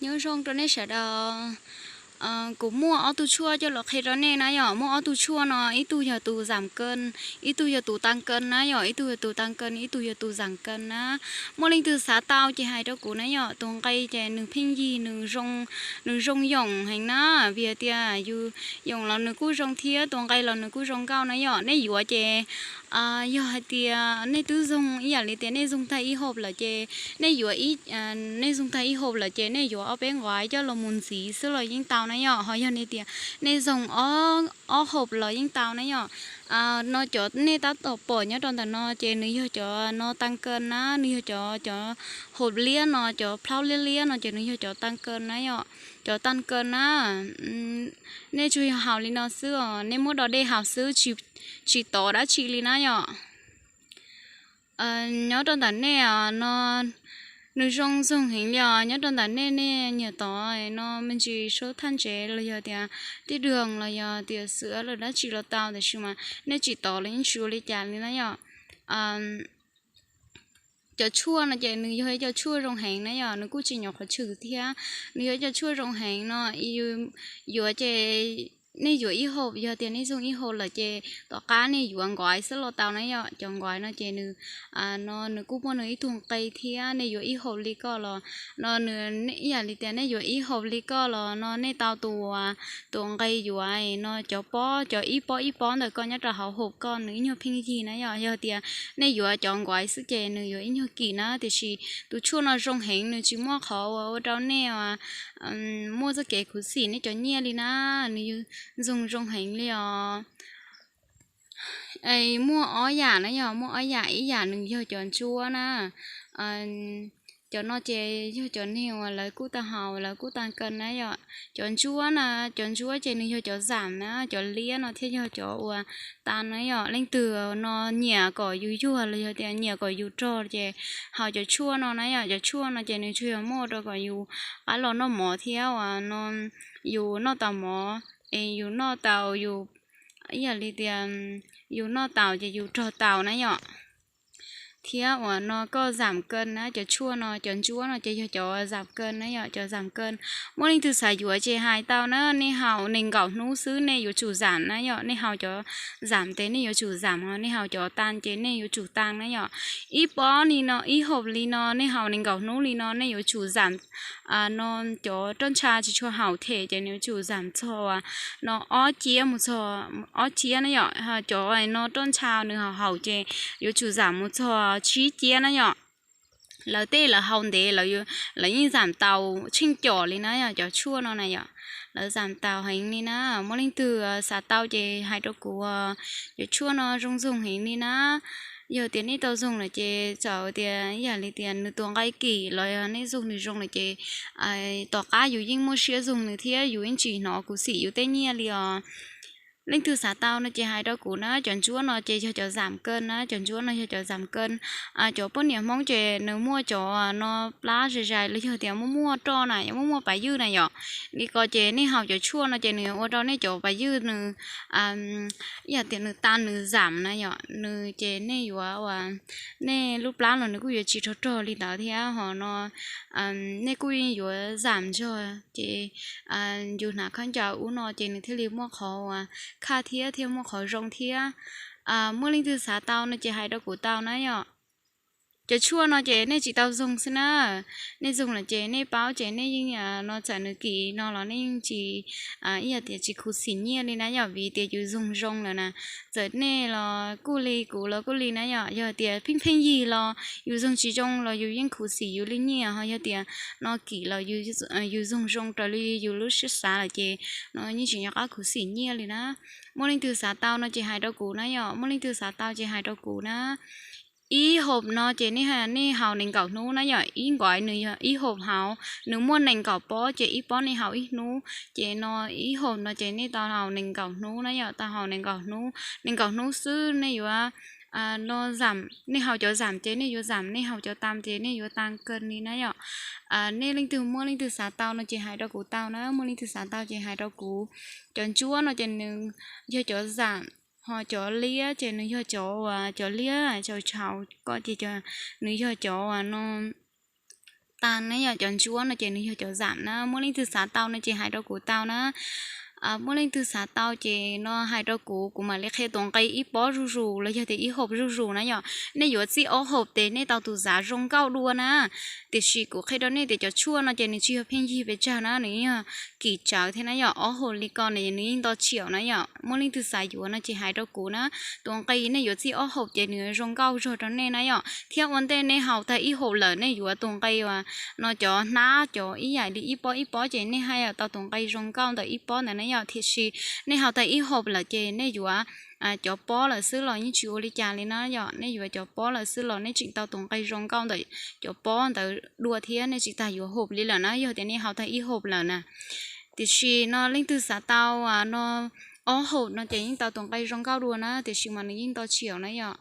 Nyob zoo rau nej sawv daws. Kuv muaj ob tug tshuaj coj los qhia rau nej na yom. Muaj ob tug tshuaj no, ib tug yog tus zam kee, ib tug yog tus taa kee na yom. Ib tug yog tus taa kee, ib tug yog tus zam kee na. Muaj leej twg xav tau ces hais rau kuv na yom. Tus nqe ces nws pheej yig, nws zoo yoom heev na, vim tias yus yoom los nws kuj zoo thiab tus nqe los nws kuj zoo nkauj na yom. Nej yuav ces yog hais tias nej twb zoog ib yam li tias nej zoog tag ib hop lawm ces nej yuav, nej zoog tag ib hop lawm ces nej yuav ob peb nquav coj los mus ntxiv xwb los yeej tau na yom. Ho yog li tias nej zoog ob hop los yeej tau na yom. No cov nej tab tom pom nyob rau ntawm no ces nws yog cov no taa kee na, nws yog cov, cov hop liab no, cov plaub liab liab no ces nws yog cov taa kee na yom. Cov taa kee na, nej tsuas yog haus li no xwb os, nej muab do dej haus xwb, tsis tov dab tsi li na yom. Nyob rau ntawm nej no, nws zoo zoog heev li os. Nyob rau ntawm nej, nej nyiam tov no me ntsis sab thaj ntsev los yog tias tij dwg los yog tias xwm los dab tsi los tau, tiam sis mas nej tsis tov los yeej tsis ua li cas li na yom. Cov tshuaj no ces nws yog ib co tshuaj zoo heev na yom, nws kuj tsis nyuam qhuav tshwm thiab. Nws yog ib co tshuaj zoo heev no, yuav ces nej yuav ib hop, yog tias nej zoog ib hop lawm ces tom qab nej yuav nquav xwb los tau na yom. Cov nquav no ces nws, no nws kuj muaj nws ib tug nqe thiab, nej yuav ib hop li koj los no nws, ib yam li tias nej yuav ib hop li koj los no nej tau tus, tus nqe yuav no cov pob, cov ib pob ib pob ntawm koj nyob rau hauv hop koj nws ib nyuag pheej yig na yom. Yog tias nej yuav cov nquav xwb ces nws yuav ib nyuag kim na, tiam sis tus tshuaj no zoo heev, nws tsis muaj qhov uas ua rau nej muaj txoj kev khuv xim nej cov nyiaj li na, nws zoo zoo heev li os. Muaj ob yam na yom, muaj ob yam, ib yam nws yog cov ntsuab na. Cov no ces yog cov neeg uas lawv kuj tau haus, lawv kuj taa kee na yom. Cov ntsuab na, cov ntsuab ces nws yog cov zam na, cov liab no thiaj yog cov uas taa na yom. Leej twg no nyiam kom yus yuag los yog tias nyiam kom yus rog ces haus cov tshuaj no na yom. Cov tshuaj no ces nws tsuas yog muaj rau kom yus pab los noj mov thiab uas no yus noj tau mov es yus noj tau yus, ib yam li tias yus noj tau ces yus rog tau na yom. Thiab uas no koj zam kee na, cov tshuaj no, cov ntsuab no ces yog cov zam kee na yom, cov zam kee. Muaj leej twg xav yuav ces hais tau na, nej haus nees nkaum hnub xwb nej yuav tsum zam na yom, nej haus cov zam ces nej yuav tsum zam, nej haus cov taa ces nej yuav tsum taa na yom. Ib pob li no, ib hop li no, nej haus nees nkaum hnub li no nej yuav tsum zam, no cov roj ntsha tsis tshua haum them ces nws yuav tsum zam txog no ob ciab mus txog, ob ciab na yom. Cov no roj ntsha nws haum haum ces yuav tsum zam mus txog tsib ciab na yom. Lawv tej lawv haus ntev, lawv yeej zam tau tsheej com li na yom, cov tshuaj no na yom. Lawv zam tau heev li na. Muaj leej twg xav tau ces hais rau kuv, cov tshuaj no zoo zoog heev li na. Yog tias nej tau zoog lawm ces txawm tias ib yam li tias nws tus nqe kim los yog nej zoog nws zoo lawm ces tom qab yus yeej muaj siab zoog nws thiab yus yeej tsis hnov khuv xim yus tej nyiaj li os. Leej twg xav tau no ces hais rau kuv na, cov ntsuab no ces yog cov zam kee na, cov ntsuab no yog cov zam kee. Cov poj niam Hmoob ces nws muaj cov no plab zais zais los yog tias muaj muaj roj na, yog muaj muaj pas ywj na yom. Li ko ces nej haus cov tshuaj no ces nws ua rau nej cov pas ywj nws, ib yam tias nws taa nws zam na yom, nws ces nej yuav, nej lub plab los nws kuj yuav tsis rog rog li ntawd thiab ho no nej kuj yeej yuav zam zog ces yus hnav khaub ncaws ub no ces nws thiaj li muaj qhov uas khaj thiab thiaj muaj qhov zoo thiab. Muaj leej twg xav tau no ces hais rau kuv tau na yom. Cov tshuaj no ces nej tsis tau zoog xwb na, nej zoog lawm ces nej paub ces nej yeej, no txawm nws kim no los nej yeej tsis, ib yam tias tsis khuv xim nyiaj li na yom, vim tias yus zoog zoo lawm na. Txawm nej los kuj li, kuv los kuj li na yom, yog tias pheej pheej yig los yus zoog tsis zoo los yus yeej khuv xim yus li nyiaj, ho yog tias no kim los yus zoog zoo raws li yus lub siab xav lawm ces no yeej tsis nco qab khuv xim nyiaj li na. Muaj leej twg xav tau no ces hais rau kuv na yom, muaj leej twg xav tau ces hais rau kuv na. Ib hop no ces nej, nej haus nees nkaum hnub na yom, ib nquav nws yog ib hop haus, nws muaj nees nkaum pob ces ib pob nej haus ib hnub, ces no ib hop no ces nej tau haus nees nkaum hnub na yom, tau haus nees nkaum hnub, nees nkaum hnub xwb nej yuav, no zam, nej haus cov zam ces nej yuav zam, nej haus cov tam ces nej yuav tam kawg li na yom. Nej leej twg muaj leej twg xav tau no ces hais rau kuv tau na, muaj leej twg xav tau ces hais rau kuv. Cov ntsuab no ces nws yog cov zam, ho cov liab ces nws yog cov uas cov liab tsaus tsaus ko ces nws yog cov uas no tag na yom, cov ntsuab no ces nws yog cov zam na. Muaj leej twg xav tau no ces hais rau kuv tau na. Muaj leej twg xav tau ces no hais rau kuv, kuv mam li qhia tus nqi ib pob zuj zus los yog tias ib hauv zuj zus na yom. Nej yuav txij ob hauv ces nej tau tus zam zoo nkauj dua na. Tiam sis kuv qhia rau nej tias cov tshuaj no ces nws tsis yog pheej yig pes tsawg na, nws yog kim tsawv thiab na yom. Ob hauv li ko nws yeej nto tshiaum na yom. Muaj leej twg xav yuav no ces hais rau kuv na. Tus nqi nej yuav txij ob hauv ces nws zoo nkauj zog rau nej na yom. Thiab ua ntej nej haus tag ib hauv lawm nej yuav tus nqi uas no cov hnab cov ib yam li ib pob ib pob ces nej haj yam tau tus nqi zoo nkauj ntawm ib pob ntawd na yom. Tiam sis nej haus tag ib hauv lawm ces nej yuav cov pob lawm xwb los yeej tsis ua li cas li na yom. Nej yuav cov pob lawm xwb los nej tseem tau tus nqi zoo nkauj ntawm cov pob ntawd dua thiab, nej tsis tas yuav hauv li lawm na yog tias nej haus tag ib hauv lawm na. Tiam sis no leej twg xav tau no ob hauv no ces yeej tau tus nqi zoo nkauj dua na, tiam sis mas nws yeej nto tshiaum na yom.